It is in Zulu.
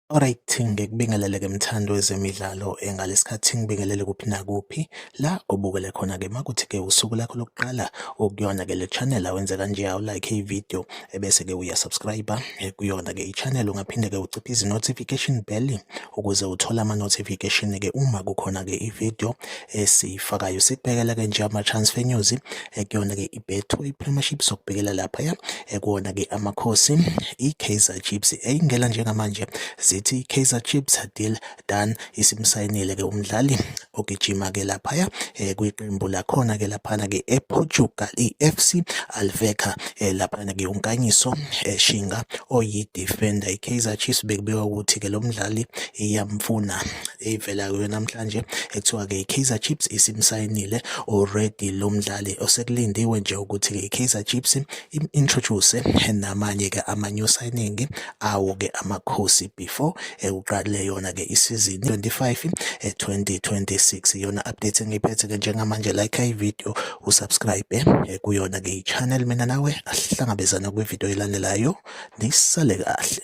Alright, ngikubingelele-ke mthandi wezemidlalo ngalesikhathi ngibingelele kuphi nakuphi la obukele khona-ke makuthi-ke usuku lakho lokuqala okuyona-ke le channel awenze kanje awulike i-video ebese-ke uyasubscribe kuyona-ke i-channel. Ungaphinde-ke uciphe izi-notification bell ukuze uthole ama-notification-ke uma kukhona-ke i-video esiyifakayo. Sikubhekela-ke nje ama-transfer news kuyona-ke i-Betway Premiership, sokubhekela laphaya kuwona-ke Amakhosi, i-Kaizer Chiefs eyingela njengamanje. Zithi i-Kaizer Chiefs deal done, isimsayinile-ke umdlali ogijima-ke laphaya kwiqembu lakhona-ke laphana-ke ePortugal, i-FC Alverca, laphana-ke uNkanyiso Shinga oyi-defender. I-Kaizer Chiefs bekubikwa ukuthi-ke lo mdlali iyamfuna. Ivela kuyo namhlanje ekuthiwa-ke i-Kaizer Chiefs isimsayinile already lo mdlali, osekulindiwe nje ukuthi-ke i-Kaizer Chiefs im-introduce namanye-ke ama-new signing awo-ke Amakhosi before ekuqale yona-ke isizini 25 2026. Iyona update engiyiphethe-ke njengamanje. Like i-video, usubscribe kuyona-ke i-channel. Mina nawe asihlangabezana kwividiyo elandelayo, nisale kahle.